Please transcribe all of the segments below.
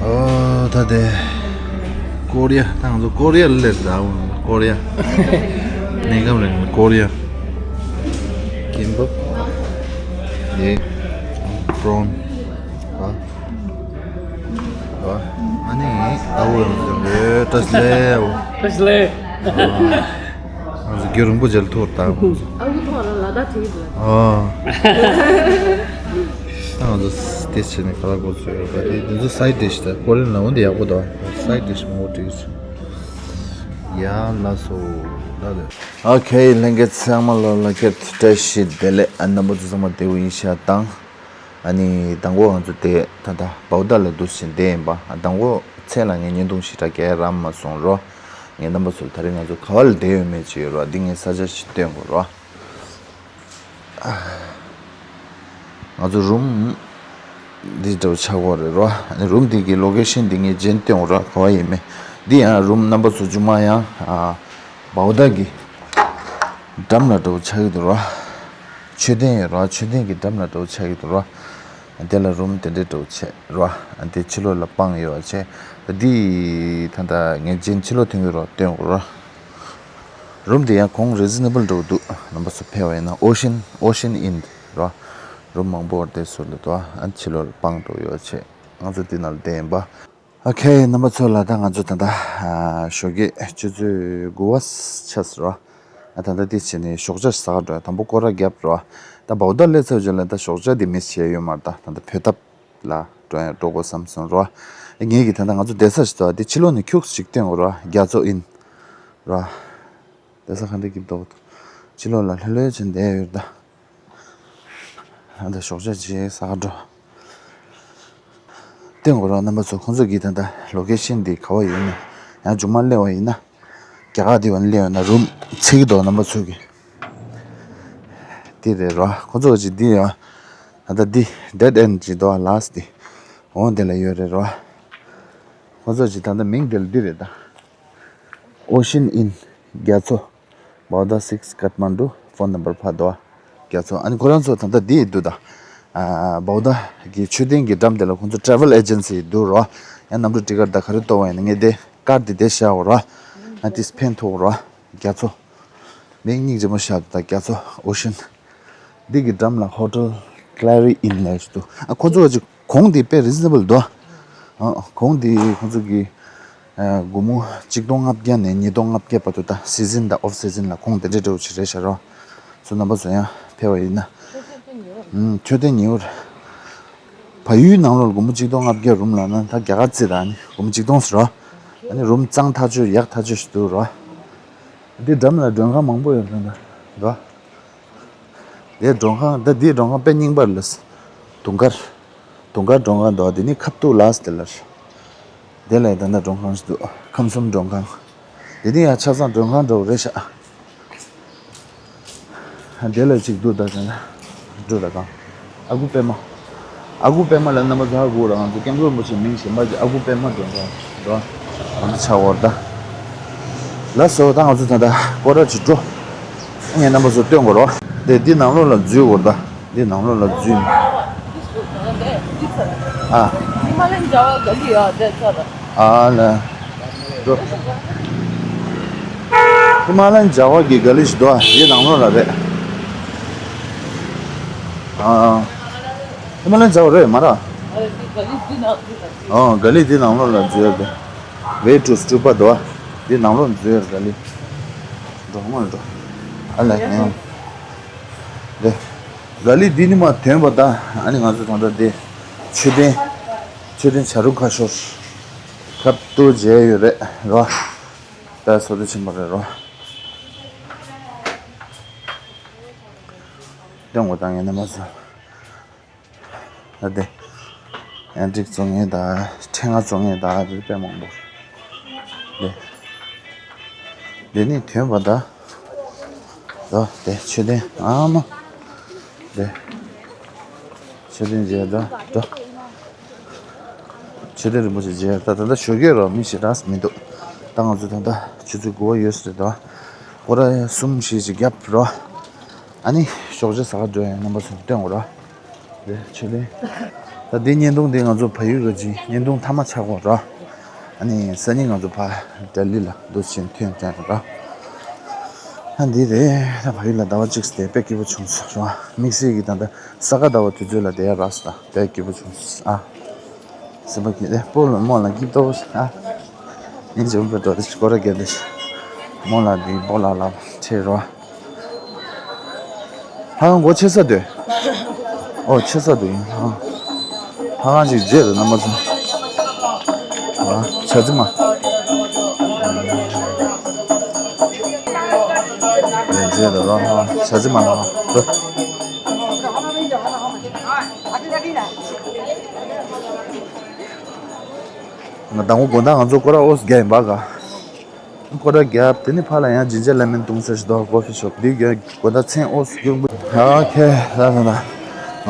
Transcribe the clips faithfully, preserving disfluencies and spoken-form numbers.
ཨོ་ད་དེ་ཀོ་རི་ཡ། ད་ང་ཚོ་ཀོ་རི་ཡ་ལ་སླེབས་ད། ཀོ་རི་ཡ། གནས་སྐབས་རིང་ཀོ་རི་ཡ། ཀིམ་པབ། དེ་པྲོན། ཨ། ཨ་ནི་ཨ་བོ་ཡང་བྱུང་ཡོད། བཀྲ་ཤིས་བདེ་ལེགས། བཀྲ་ཤིས་བདེ་ལེགས། ང་ཚོ་རྒྱུན་རིང་པོ་རྗེས་ལ་ཐུག་ད། ཨ་ཁུ་ཐོག་རང་ལ་ད་དྲིས་ལ། ཨ། ད་ང་ཚོ་དེ་བྱས་ནས་ག་ལ་འགོ་ཚུགས་ཡོད་པ་དེ། དེ་ཚོ་སའིཌ་ཌིཤ་ད། ཀོ་རི་ཡན་ལ་འོན་ཏེ་ཡག་པོ་འདུག་སའིཌ་ཌིཤ་མང་པོ་བྲིས་སོང་། ཡ་ལགས་སོ། ད་དེ། ཨོ་ཁེ། ལྷན་རྒྱས་ཚང་མ་ལོ་ལ་ཁྱེད་བཀྲ་ཤིས་བདེ་ལེགས། ཨ། རྣམ་པ་ཚོ་ཚང་མ་བདེ་པོ་ཡིན་ཤག་དང་། ཨ་ནི་དང་པོ་ང་ཚོ་དེ་ད་ལྟ་བའུ་དྷ་ལ་འདུག་སེ་བསྡད་ཡིན་པ། ཨ། དང་པོ་ཚེ་ལ་ངས་བརྙན་ཐུང་ཞེ་དྲག་རྒྱག་རག་མ་སོང་རོ། ངས་རྣམ་པ་ཚོ་ལ་ད་རེས་ང་ཚོ་ག་བ་ལ་བསྡད་ཡོད་མེད་ཅིག་ཡོད་རོ། འདི་ངས་ས་ཆ་ཞིག་སྟོན་དགོས་རོ། ང་ཚོ་རུམ་འདི་འདྲ་བོ་ཆགས་ཀྱི་ཡོད་རེད་རོ། ཨ་ནི་རུམ་འདི་གི་ལོ་ཀེ་ཤན་འདི་ངས་རྗེས་སྟོན་དགོས་རོ། ག་བ་ཡིན་མིན། འདི་ཡང་རུམ་རྣམ་པ་ཚོ་རྗེས་མ་ཡང་། ཨ། བའུ་དྷ་གི་འགྲམ་ལ་འདྲ་བོ་ཆགས་ཀྱི་འདུག་རོ། མཆོད་རྟེན་ཡོད་རོ། མཆོད་རྟེན་གྱི་འགྲམ་ལ་འདྲ་བོ་ཆགས་ཀྱི་འདུག་རོ། དེ་ལ་རུམ་དེ་འདྲའི་འདྲ་བོ་བྱས་རོ། དེ་ཕྱི་ལོགས་ལ་སྤང་ཡོད་བྱས། འདི་ད་ལྟ་ངས་རྗེས་ཕྱི་ལོགས་ཐོན་གྱི་རོ། སྟོན་དགོས་རོ། རུམ་དེ་ཡང་གོང་རི་ཛི་ནེ་བལ་འདྲ་བོ་འདུག་རྣམ་པ་ཚོ་ཕེབས་པ་ཡིན་ན། ཨོ་ཤན། ཨོ་ཤན་ཨིན་རོ། རུམ་མང་པོ་དེ་ཚོ་ལ་འདུག་ཨ། ཕྱི་ལོགས་ལ་སྤང་འདྲ་བོ་ཡོད་བྱས། ང་ཚོ་འདི་ནང་ལ་བསྡད་ཡིན་པ། ཨོ་ཁེ། རྣམ་པ་ཚོ་ལ་ད་ང་ཚོ་ད་ལྟ། ཨ། ཞོགས་ཀས་ཆུ་ཚོད་དགུ་པ་ཆགས་སོང་རོ། ཨ། ད་ལྟ་འདི་བྱས་ནས་ཞོགས་ཇ་ཟ་ག་འགྲོ། དང་པོ་སྐོར་ར་བརྒྱབ་རོ། ད་བའུ་དྷ་སླེབས་ཚར་རྗེས་ལ་ད་ཞོགས་ཇ་འདི་མིས་བྱས་ཡོད་མ་རེད། ད་ད་ལྟ་བོད་ཐབ་ལ་འགྲོ་ཡང་འགྲོ་དགོས་བསམ་སོང་རོ། ངེད་ཀྱིས་ད་ལྟ་ང་ཚོ་བསྡད་ས་ཞིག་འདུག་འདི་ཕྱི་ལོགས་ནས་ཁྱུག་ཅིག་སྟོན་དགོས་རོ། རྒྱ་མཚོ་ཨིན་རོ། བསྡད་ས་ག་འདྲ་སྐྱིད་འདུག་ཕྱི་ལོགས་ལ་ལྷོད་ལྷོད་བྱས་བསྡད་ཡོད་ད། ཨ། ད་ཞོགས་ཇ་ཅིག་ཟ་ག་འགྲོ། སྟོན་དགོས་རོ། རྣམ་པ་ཚོ་ཁོང་ཚོ་གིས་ད་ལྟ་ལོ་ཀེ་ཤན་འདི་ག་བ་ཡོད་ན། ཡང་མཇུག་མ་སླེབས་པ་ཡིན་ན། རྒྱ་གར་འདི་བ་ནས་སླེབས་ཡོད་ན་རུམ་ཚིག་འདུག་རྣམ་པ་ཚོ་གིས། འདི་རེད་རོ། ཁོང་ཚོ་གིས་འདི་ཡང་། ད་ལྟ་འདི་ཌེཌ་ཨེནཌ་ཅིག་འདུག་ལཱསཊ་འདི། འོ་འདི་ལ་ཡོད་རེད་རོ། ཁོང་ཚོ་གིས་ད་ལྟ་མིང་འདི་ལ་འདི་རེད་ད། ཨོ་ཤན་ཨིན། རྒྱ་མཚོ། བའུ་དྷ་སིགས། ཀཏ་མན་ཌུ། ཕོན་ནམ་བར་ཕ་དོ། རྒྱ་མཚོ། ཨ་ནི་ཁོ་རང་ཚོ་ད་ལྟ་འདི་འདུག་ད། ཨ། བའུ་དྷ་གི་མཆོད་རྟེན་གྱི་འགྲམ་དེ་ལ་ཁོང་ཚོ་ཊ་རེ་ཝལ་ཨེ་ཇེན་སི་འདུག་རོ། ཡང་གནམ་གྲུ་ཊི་ཀཊ་ད་ག་རེ་གཏོང་བ་ཡིན་ན་ངས་དེ་ཀར་དེ་དེ་བཞག་གོ་རོ། ཨ། ཏིས་ཕན་ཐོགས་རོ། རྒྱ་མཚོ། མིང་སྙིང་རྗེ་མོ་བཞག་འདུག་ད། རྒྱ་མཚོ། ཨོ་ཤན། འདི་གི་འགྲམ་ལ་ཧོ་ཊེལ་ཀླ་རི་ཨིན་ལབ་ཞིག་འདུག་ཨ། ཁོ་ཚོ་གི་གོང་འདི་དཔེ་རི་ཛི་ནེ་བལ་འདུག་ཨ། གོང་འདི་ཁོ་ཚོ་གི། ཨ། སྒོར་མོ་གཅིག་སྟོང་ལྔ་བརྒྱ་ནས་ཉིས་སྟོང་ལྔ་བརྒྱ་བར་དུ། ད་སི་ཛིན་དང་ཨོཕ་སི་ཛིན་ལ་གོང་དེ་འདྲ་འདྲ་བོ་ཅིག་རེད་ཤག་རོ། ཚོ་རྣམ་པ་ཚོ་ཡང་ཕེབས་པ་ཡིན་ན། ཨུམ། མཆོད་རྟེན་ཉེ་པོ་རེད། བལ་ཡུལ་ནང་ལོགས་ལ་སྒོར་མོ་གཅིག་སྟོང་ལྔ་བརྒྱ་རུམ་ལབ་ན་ད་རྒྱ་གར་རྩིས་ད་ནི་སྒོར་མོ་གཅིག་སྟོང་ཟེར་རོ། ཨ་ནི་རུམ་གཙང་ཐག་ཆོད་ཡག་ཐག་ཆོད་ཞིག་འདུག་རོ། འདི་འགྲམ་ལ་མགྲོན་ཁང་མང་པོ་ཡོད་རེད་ད། འདུག་དེ་མགྲོན་ཁང་། ད་འདིའི་མགྲོན་ཁང་དཔེ་རྙིང་པ་རེད་ལ། དུང་དཀར། དུང་དཀར་མགྲོན་ཁང་འདུག་དེ་ནི་ཁབ་ཏུ་ལཱསཊ་དེ་ལ་རེད། དེ་ལ་ད་ལྟ་མགྲོན་ཁང་ཞིག་འདུག་ཁམས་གསུམ་མགྲོན་ཁང་། དེ་ནི་ཡང་ཆ་ཚང་མགྲོན་ཁང་འདྲ་བོ་རེད་ཤག་དེ་ལ་གཅིག་འདུག་ད་དེ་ལ་འགྲོ་ད་གང་། ཨ་ཁུ་པད་མ། ཨ་ཁུ་པད་མ་ལ་རྣམ་པ་ཚོ་ཧ་གོ་ར། ང་ཚོ་སྐྱབས་མགོན་རིན་པོ་ཆེའི་མིང་གཞན་པ་ཅིག་ཨ་ཁུ་པད་མ་འགྲོ་འགྲོ་འགྲོ། ང་ཚོ་ཆགས་འོར་ད། ལགས་སོ། ད་ང་ཚོ་ད་ལྟ་སྐོར་ར་ཅིག་འགྲོ། ངས་རྣམ་པ་ཚོ་སྟོན་དགོས་རོ། དེ་འདི་ནང་ལོགས་ལ་འཛུལ་དགོས་ར་ད། འདི་ནང་ལོགས་ལ་འཛུལ། ཨ། ཨ་ལ། འགྲོ། ཧི་མ་ལ་ཡན་ཇ་ཝ་གི་ག་ལི་ཞིག་འདུག་ཨ། འདི་ནང་ལོགས་ལ་རེད། ཨ། ཧི་མ་ལ་ཡན་ཇ་ཝ་རེད་མ་ར། ཨོ། ག་ལི་འདི་ནང་ལོགས་ལ་འཛུལ་ཡོད་རེད། Way to Stupa འདུག་ཨ། འདི་ནང་ལོགས་འཛུལ་ཡོད་རེད་ག་ལི། འགྲོ་མ་འགྲོ། ཨ་ལ། ཨ། རེད། ག་ལི་འདི་ནི་མ་ཐོན་པ་ད། ཨ་ནི་ང་ཚོ་ད་ལྟ་འདི་མཆོད་རྟེན། མཆོད་རྟེན་བྱ་རུང་ཁ་ཤོར་ཁབ་ཏུ་མཇལ་ཡོད་རེད་རོ། ད་སོ་ཏུ་ཕྱིན་པ་རེད་རོ། སྟོན་དགོས་ད་ངས་རྣམ་པ་ཚོ། ད་དེ། ཡང་ཀྲིག་བཙོང་མཁན་དང་ཕྲེང་བ་བཙོང་མཁན་དང་དེ་དཔེ་མང་པོ། དེ། དེ་ནི་ཐོན་པ་ད། ད་དེ་མཆོད་རྟེན་ཨ་མ། དེ། མཆོད་རྟེན་མཇལ་ད་འགྲོ། མཆོད་རྟེན་རིན་པོ་ཆེ་མཇལ་ད། ད་ལྟ་ཞོགས་ཀས་རོ། མི་ཞེ་དྲག་མི་འདུག་ད་ང་ཚོ་ད་ལྟ་ཆུ་ཚོད་དགུ་པ་ཡོལ་ཟེར་ད། སྐོར་ར་གསུམ་བཞི་ཞིག་བརྒྱབ་རོ། ཨ་ནི་ཞོགས་ཇ་ཟ་ག་འགྲོ་ཡ་ཡིན། རྣམ་པ་ཚོ་སྟོན་དགོས་རོ། དེ་མཆོད་རྟེན། ད་འདི་བརྙན་ཐུང་འདི་ང་ཚོ་ཕ་ཡུལ་གྱི་བརྙན་ཐུང་མཐའ་མ་ཆགས་ཀྱི་ཡོད་ར། ཨ་ནི་སང་ཉིན་ང་ཚོ་ཕར་ལྡི་ལི་ལ་འདུག་སེ་ཐོན་ཀྱི་ཡོད་ར། ཨ་འདི་རེད། ད་ཕ་ཡུལ་ལ་ཟླ་བ་གཅིག་བསྡད་དཔེ་སྐྱིད་པོ་བྱུང་སོང་ར། དམིགས་བསལ་གྱི་ད་ལྟ་ས་ག་ཟླ་བ་དུས་ཚོད་ལ་བསྡད་ཡ་རག་སོང་། ད་དཔེ་སྐྱིད་པོ་བྱུང་སོང་ཨ། སེམས་པ་སྐྱིད་རེད། སྤོ་ལོ་མོ་ལ་སྐྱིད་ཏོ་ཨ། ཡིན་ཅིག་འབད་འགྲོ་དེ་ཅིག་སྐོར་ར་རྒྱབ་དེ་ཅིག་མོ་ལ་འདི་སྤོ་ལགས་ལ་ཁྲིད་རོགས། ཧ་གོ་ཆེ་ས་དེ། ཨོ་ཆེ་ས་དེ་ཡིན་ཧ། ཧ་གང་ཅིག་རྗེས་དང་རྣམ་པ་ཚོ། ཨ་ཆ་ཚི་མ། རྗེས་དང་རོགས་ཧ་ཆ་ཚི་མ་ལ་ཧ། ང་དང་པོ་དགོང་དག་ང་ཚོ་སྐོར་ར་ཨོ་སི་རྒྱག་ཡིན་པ་ག་སྐོར་ར་རྒྱབ་དེ་ནི་ཕར་ལ་ཡང་ཇིན་ཇར་ལེ་མོན་བཏུང་ས་ཞིག་འདུག་ཀོ་ཕི་ཤོབ་འདི་རྒྱབ་དགོང་དག་མཚན་ཨོ་སི་རྒྱུག་འབུ། ཨོ་ཁེ་ད་ད་ད།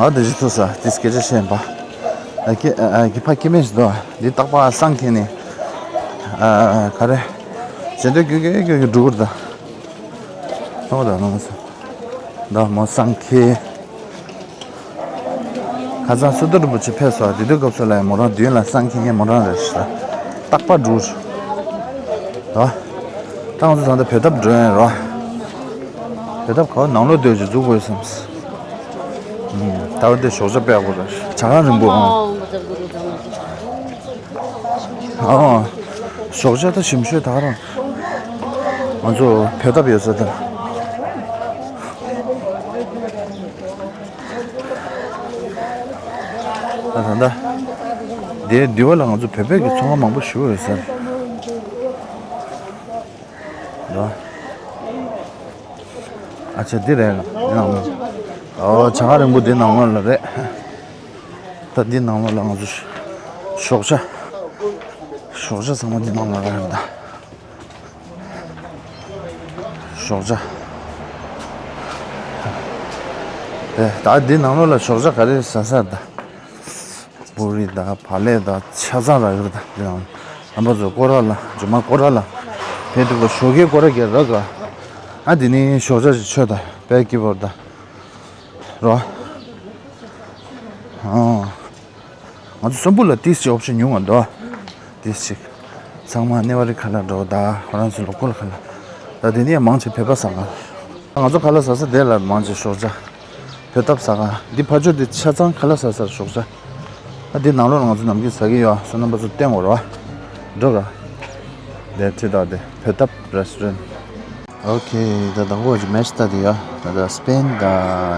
ང་དེ་བཞིན་ཐུག་ས་དེ་སྐད་ཆ་བཤད་ཡིན་པ། ཨ་ཁེ་ཨ་ཁེ་ཕ་ཁེ་མེ་ཞིག་འདུག་འདི་རྟག་པར་སང་ཁེ་ནི། ཨ་ག་རེ། ཇེ་འདྲ་རྒྱུག་རྒྱུག་རྒྱུག་རྒྱུག་འགྲོ་གི་རེད་ད། ཐོང་ད་ནང་སོ། ད་མོ་སང་ཁེ། ཁ་སང་སུ་ཏུ་རིན་པོ་ཆེ་ཕེབས་སོང་། དེ་དུས་སྐབས་སུ་ལ་ཡང་མོ་རང་མདུན་ལ་སང་ཁེ་ངས་མོ་རང་རེད་ཤག་རྟག་པར་འགྲོ། ད། ད་ང་ཚོ་ད་ལྟ་བོད་ཐབ་འགྲོ་ཡིན་རོ། བོད་ཐབ་ག་བ་ནང་ལོགས་སྡོད་ཅིག་འཛུགས་དགོས་བསམས། ད་བར་དེ་ཞོགས་ཇ་དཔེ་ཡག་པོ་རེད། ཇ་ཁང་རིང་པོ་ཨང་། ཨང་། ཞོགས་ཇ་ད་ཞིམ་ཤོས་ད་ག་རང་། ང་ཚོ་བོད་ཐབ་ཡོད་ས་ད། ད་ད་ད། དེའི་འདི་བ་ལ་ང་ཚོ་བོད་པའི་གི་ཚོང་ཁང་མང་པོ་ཞིག་ཡོད་ས་རེད། ད། ཨ་ཅེ་འདི་རེད་ལ་འདི་ནང་ལོགས། ཨོ་ཇ་ཁང་རིང་པོ་འདི་ནང་ལོགས་ལ་རེད། ད་འདི་ནང་ལོགས་ལ་ང་ཚོ་ཞོགས་ཇ། ཞོགས་ཇ་ཚང་མ་འདི་ནང་ལོགས་ལ་རེད་ད། ཞོགས་ཇ། དེ་ད་འདི་ནང་ལོགས་ལ་ཞོགས་ཇ་ག་རེ་ཟ་ས་ད། པུ་རི་དང་བག་ལེབ་དང་ཆ་ཚང་རག་གི་རེད་ད་འདི་ནང་། རྣམ་པ་ཚོ་སྐོར་ར་ལ་ཇོ་མ་སྐོར་ར་ལ། ཕེབས་དུས་ཞོགས་ཀའི་སྐོར་ར་རྒྱག་རག་ག་ཨ་འདི་ནི་ཞོགས་ཇ་ཞིག་མཆོད་ད་དཔེ་སྐྱིད་པོ་རེད་ད། རོ། ཨོ། ང་ཚོ་གསོན་པོ་ལ་ཏིས་ཅིག་ཨོབ་ཤན་ཉུང་བ་འདུག་ཏིས་ཅིག་ཚང་མ་གནས་བ་རི་ཁ་ལ་འགྲོ་ད་ཁོ་རང་ཚོ་ལོ་ཀལ་ཁ་ལ། ད་དེ་ནས་མང་ཆེ་བོད་པ་ཟ་ག་ང་ཚོ་ཁ་ལག་ཟ་ས་དེ་ལ་མང་ཆེ་ཞོགས་ཇ། བོད་ཐབ་ཟ་ག་འདི་ཕར་ཕྱོགས་འདི་ཆ་ཚང་ཁ་ལག་ཟ་སར་ཞོགས་ཇ། ཨ་འདི་ནང་ལོགས་ང་ཚོ་ནམ་རྒྱུན་ཟ་གི་ཡོད་ཨ་སོ་རྣམ་པ་ཚོ་བསྟན་འོར་བ། འགྲོ་ག་དེ་ཁྲིད་དང་དེ་བོད་ཐབ་རེ་སི་ཊོ་རན། ཨོ་ཁེ། ད་དང་པོ་ཅིག་མེ་ཤི་ཏ་དེ་ཡ། ད་ད་སི་པེན་ད་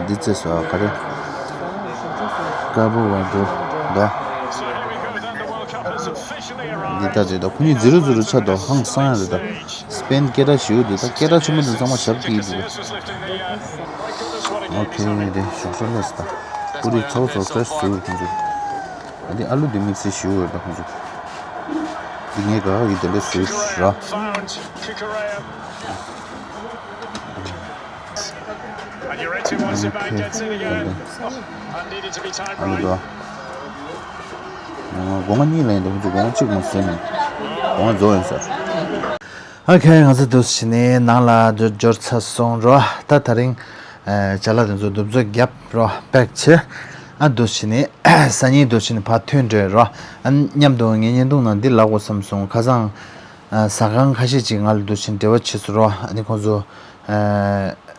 འདི་རྩེས་སོ་ག་རེ། ཀ་བོ་བ་འགྲོ་ད། འདི་ད་རེད་ད་ཁོ་གཉིས་ཛི་རོ་ཛི་རོ་ཆགས་འདུག་ཧང་སང་ཡ་རེད་ད། སི་པེན་སྐད་གྲགས་ཞེ་པོ་འདུག་ད་སྐད་གྲགས་ཆེན་པོ་འདི་ཚང་མ་ཞབས་ཀྱིས་འདུག་ཨོ་ཁེ་འདི་ཞོགས་ཇ་ལས་སི་ད། པུ་རི་ཚོགས་ཚོགས་ཀ་སུ་ཁོང་ཚོ། ད་འདི་ཨ་ལུ་འདི་དམིགས་བསལ་ཞེ་པོ་ཡོད་ད་ཁོང་ཚོ། འདི་ངས་ག་ག་གི་དེ་ལས་བཟོས་ར། And your engine was in bad dead city again. And needed to be timed right. སྒོ་ང་གཉིས་ལ་ཡིན་འདུག་སྒོ་ང་གཅིག་མ་ཟིན་ནས་སྒོ་ང་རྫོགས་ཡིན་ཟེར། ཨོ་ཁེ། ང་ཚོ་འདུག་སེ་བྱས་ནས་ནང་ལ་འབྱོར་ཚར་སོང་རོ། ད་དེ་རིང་ཅ་ལག་དེ་ཚོ་འདུ་འཛོམས་བརྒྱབ་རོ། པེག་བྱས། ཨ་འདུག་སེ་བྱས་ནས་སང་ཉིན་འདུག་སེ་བྱས་ནས་ཕར་ཐོན་འགྲོ་རོ། ཨ་མཉམ་དུ་ངའི་བརྙན་ཐུང་ནང་འདི་ལབ་དགོས་བསམ་སོང་། ཁ་སང་ཟ་ཁང་ཁ་ཤས་ཅིག་ང་ལ་འདུག་སེ་འབྲེལ་བ་བྱས་སོང་རོ། ཨ་ནི་ཁོང་ཚོ།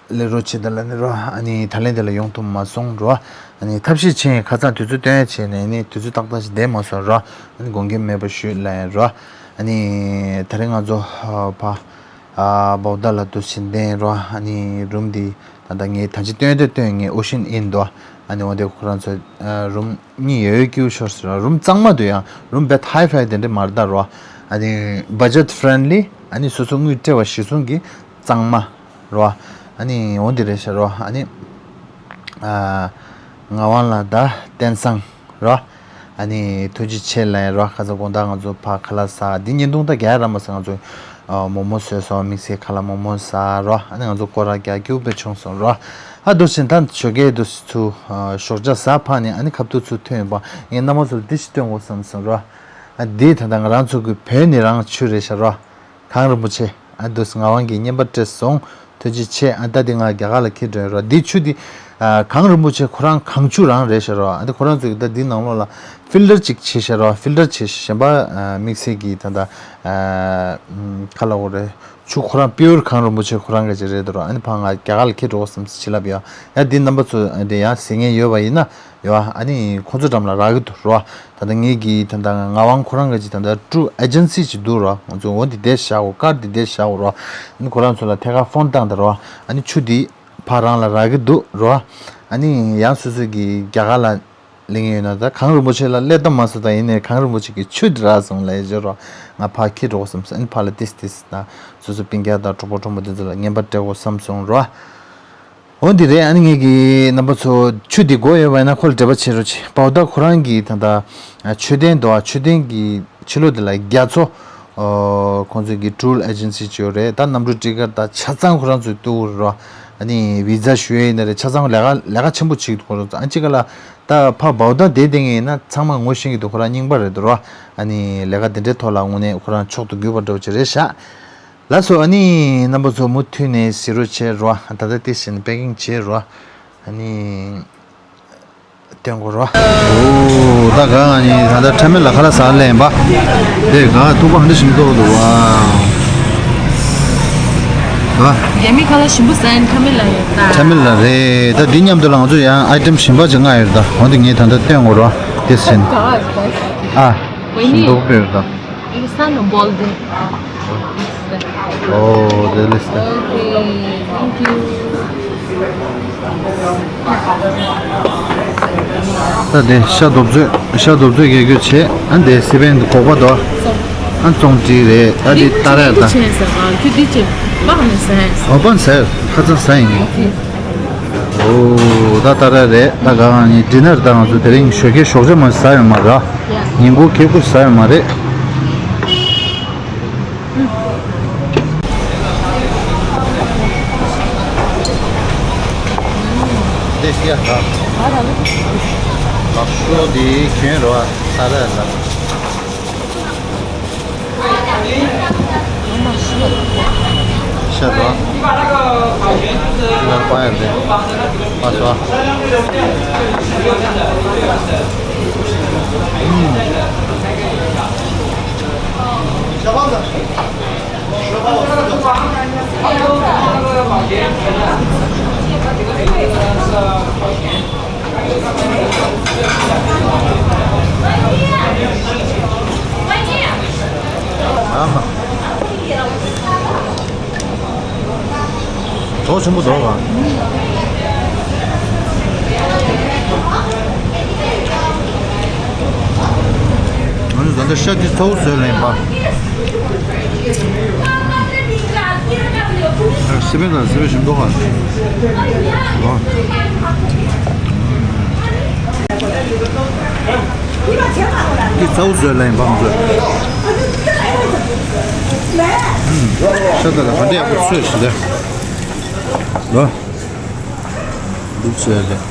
ལས་རོགས་བྱེད་དང་ལབ་ནས་རོ། ཨ་ནི་ད་ལན་དེ་ལ་ཡོང་ཐུབ་མ་སོང་རོ། ཨ་ནི་ཐབས་ཤེས་བྱས་ཁ་སང་དུས་ཚོད་སྟོན་ཡས་བྱས་ནས་ནི་དུས་ཚོད་ཏག་ཏག་ཞིག་ལྡན་མ་སོང་རོ། ཨ་ནི་དགོངས་འགལ་མེད་པ་ཞུ་ལབ་ཡིན་རོ། ཨ་ནི་ད་རེས་ང་ཚོ་ཕ་བོག་ད་ལ་འདུག་སེ་བསྡད་རོ། ཨ་ནི་རུམ་འདི་ད་ལྟ་ངས་ད་ཅི་སྟོན་དེ་སྟོན་ངས་ཨོ་ཤན་ཨིན་འདུག་ཨ་ནི་འོ་དེ་ཁོ་རང་ཚོ་རུམ་གཉིས་ཡོད་ཡོད་ཀྱི་ཤོར་ཟེར་རོ། རུམ་གཙང་མ་འདུག་ཡང་རུམ་བེད་ཧའི་ཕའི་དེ་འདྲ་མ་རེད་ད་རོ། ཨ་ནི་བ་ཇེ་ཊི་ཕ་རེན་ལི་ཨ་ནི་སོ་སོ་དངུལ་སྤྲད་པ་གཞི་བཟུང་གི་གཙང་མ། རོ། ཨ་ནི་འོ་འདི་རེད་ཤག་རོ། ཨ་ནི། ཨ། ངག་དབང་ལགས་དང་བསྟན་བཟང་རོ། ཨ་ནི་ཐུགས་རྗེ་ཆེ་ལབ་རོ། ཁ་སང་དགོང་དག་ང་ཚོ་ཕར་ཁ་ལག་ཟ། འདི་བརྙན་ཐུང་ད་རྒྱག་རག་མ་སོང་ང་ཚོ། ཨ། མོག་མོག་བཟོས་སོང་། དམིགས་བསལ་ཁ་ལག་མོག་མོག་ཟ་རོ། ཨ་ནི་ང་ཚོ་སྐོར་ར་རྒྱག་སྐྱིད་པོ་དཔེ་བྱུང་སོང་རོ། ཨ་འདུག་སེ་ད་ཞོགས་ཀས་འདུག་སེ་ཚུར་ཞོགས་ཇ་ཟ་ཕར་ནས་ཨ་ནི་ཁ་ཐུག་ཚུར་ཐོན་ཡོང་པ་ངས་རྣམ་པ་ཚོར་འདི་ཞིག་སྟོན་དགོས་བསམ་སོང་རོ། ཨ་འདི་ད་ལྟ་ང་རང་ཚོ་གི་བོད་ནས་རང་ཆུ་རེད་ཤག་རོ། གངས་རིན་པོ་ཆེ། ཨ་འདུག་སེ་ངག་དབང་གིས་བརྙན་པར་སྤྲད་སོང་། ཐུགས་རྗེ་ཆེ། ཨ་ད་འདི་ང་རྒྱ་གར་ལ་འཁྱེར་འགྲོ་ཡོད་རོ། འདི་ཆུ་འདི་ཨ་གངས་རིན་པོ་ཆེ་ཁོ་རང་གངས་ཆུ་རང་རེད་ཤག་རོ། ཨ་འདི་ཁོ་རང་ཚོས་ད་འདི་ནང་ལོགས་ལ་ཕིལ་ཊར་ཅིག་བྱས་ཤག་རོ། ཕིལ་ཊར་བྱས་ཤག་གཞན་པ་ཨ་དམིགས་བསལ་གྱི་ད་ད་ཨ་ཁ་ལ་འོ་རེད། ཆུ་ཁོ་རང་པིའུར་གངས་རིན་པོ་ཆེ་ཁོ་རང་གི་ཅིག་རེད་འདུག་རོ། ཨ་ནི་ཕར་ང་རྒྱ་གར་ལ་འཁྱེར་འགྲོ་དགོས་བསམ་སེ་བྱིན་རླབས་ཡོད། ཡ་འདི་རྣམ་པ་ཚོ་འདི་ཡང་གཟིགས་མཁན་ཡོད་པ་ཡིན་ན་ཡོད། ཨ་ནི་ཁོང་ཚོ་འགྲམ་ལ་རག་གི་འདུག་རོ། ད་ལྟ་ངེད་ཀྱི་ད་ལྟ་ངག་དབང་ཁོ་རང་གི་ཅིག་ད་ལྟ་ཊུར་ཨེ་ཇེན་སི་ཅིག་འདུག་རོ། ང་ཚོ་འོ་འདི་འདིར་བཞག་གོ། ཀར་འདི་འདིར་བཞག་གོ་རོ། ཨ་ནི་ཁོ་རང་ཚོ་ལ་ཐད་ཀར་ཕོན་བཏང་དང་རོ། ཨ་ནི་ཆུ་འདི་ཕར་རང་ལ་རག་གི་འདུག་རོ། ཨ་ནི་ཡང་སོ་སོ་གི་རྒྱ་གར་ལ་སླེབས་མཁན་ཡོད་ན། ད་གངས་རིན་པོ་ཆེ་ལ་སླེབས་ཐབས་མ་བྱུང་ད་ཡིན་ནའི་གངས་རིན་པོ་ཆེ་གི་ཆུ་འདི་རག་སོང་ལབ་བྱས་རོ། ང་ཕར་འཁྱེར་འགྲོ་དགོས་བསམ་སོང་། ཨ་ནི་ཕར་ལ་ཏིས་ཏིས་ན་སོ་སོ་སྤུན་ཀྱག་དང་གྲོགས་པོ་གྲོགས་མོ་དེ་ཚོ་ལ་རྔན་པ་སྤྲད་དགོས་བསམ་སོང་རོ། འོ་འདི་རེད། ཨ་ནི་ངེད་ཀྱི་རྣམ་པ་ཚོ་ཆུ་འདི་དགོས་ཡོད་པ་ཡིན་ན་ཁོ་ལ་འབྲེལ་བ་བྱེད་རོགས་བྱེད། བའོ་ད་ཁོ་རང་གི་ད་ལྟ་མཆོད་རྟེན་འདུག་ཨ། མཆོད་རྟེན་གྱི་ཕྱི་ལོགས་འདི་ལ་རྒྱ་མཚོ། ཨོ་ཁོང་ཚོའི་གི་ཊུར་ཨེ་ཇེན་སི་ཅིག་ཡོད་རེད། ད་གནམ་གྲུ་ཊི་ཀེ་ཊི་ད་ཆ་ཚང་ཁོ་རང་ཚོས་གཏུག་རོ། ཨ་ནི་བི་ཛ་ཞུ་ཡས་ཡིན་ན་རེད། ཆ་ཚང་ལས་ཀ་ལས་ཀ་ཆེན་པོ་བྱེད་ཀྱི་འདུག་ཁོ་རང་ཚོ། ཨ་ཅི་ག་ལ་ད་ཕ་བའོ་ད་དེ་བསྡད་མཁན་ཡིན་ན་ཚང་མ་ངོ་ཤེས་ཀྱི་འདུག་ཁོ་རང་རྙིང་པ་རེད་འདུག་རོ། ཨ་ནི་ལས་ཀ་དེ་འདྲའི་ཐོག་ལ་དངོས་གནས་ཁོ་རང་མཆོག་ཏུ་གྱུར་པ་འདྲ་བོ་ཅིག་རེད་ཤག་ལགས་སོ། ཨ་ནི་རྣམ་པ་ཚོ་མུ་མཐུད་ནས་གཟིགས་རོགས་བྱེད་རོ། ད་ལྟ་དེ་བཞིན་པེ་ཀིང་བྱེད་རོ། ཨ་ནི་སྟོན་དགོས་རོ། ཨོ་ད་ག་ང་ནི་ད་ལྟ་ཁྲ་མེ་ལ་ཁ་ལག་ཟ་ལེན་པ། དེ་ག་ཐུག་པ་ཧ་འདྲ་ཞིམ་ཏོག་འདུག་ཨ། རྒྱ་མི་ཁ་ལག་ཞིམ་པོ་ཟ་ཡིན་ཁྲ་མེ་ལ་ཡོད་ད། ཁྲ་མེ་ལ་རེད། ད་འདི་མཉམ་དུ་ལ་ང་ཚོ་ཡང་ཨའི་ཊེམ་གཞན་པ་ཅིག་མངགས་ཡོད་རེད་ད། འོ་འདི་ངས་ད་ལྟ་སྟོན་དགོས་རོ། དེ་ཟིན། ཨ་ཞིམ་ཏོག་དཔེ་ཡོད་ད། It's not a ball game. Oh, the list. Okay, thank you. ད་དེ་ཤ་རྡོབ་ཚོད་ཤ་རྡོབ་ཚོད་རྒྱག་རྒྱུ་བྱེད། ཨ་འདི་སི་པན་གོ་པ་དོ། ཨ་ཙོང་ཀྲི་རེད། ཨ་འདི་ཏ་ར་ད། ཁྱོད་འདི་ཅི་བག་ནས་ཟ། ཨོ་པན་ཟེར་ཁ་ཚ་ཟ་ཡིན། ཨོ་ད་ཏ་ར་རེད། ད་ག་ང་ནི་ཌི་ནར་ད་ང་ཚོ་དེ་རིང་ཞོགས་ཀས་ཞོགས་ཇ་མ་ཟ་ཡོད་མ་རེད། ཉིན་གུང་ཁེ་ཁུ་ཟ་ཡོད་མ་རེད། དེ་སྐྱ་ད། ལག་ཤོ་དེ་གྱོན་རོ། ཏ་ར་ལ། ཤ་རོ། ང་པ་ཡ་རེད། པ་སོ། ཨ་མ། གྲོགས་ཆེན་པོ་འདུག་ག་ང་ཚོ་ད་ལྟ་ཤ་འདི་ཚ་བོ་བཟོས་ལེན་པ། སི་པན་དང་སི་པན་ཞིམ་འདུག་ག་ཨོ། འདི་ཚ་བོ་བཟོས་ལེན་པ་ང་ཚོས། ཤ་ད་ལ་ག་འདྲ་ཡག་པོ་ཚོས་ཤི་ད། ལོ། འདུག་ཟེར་རེད།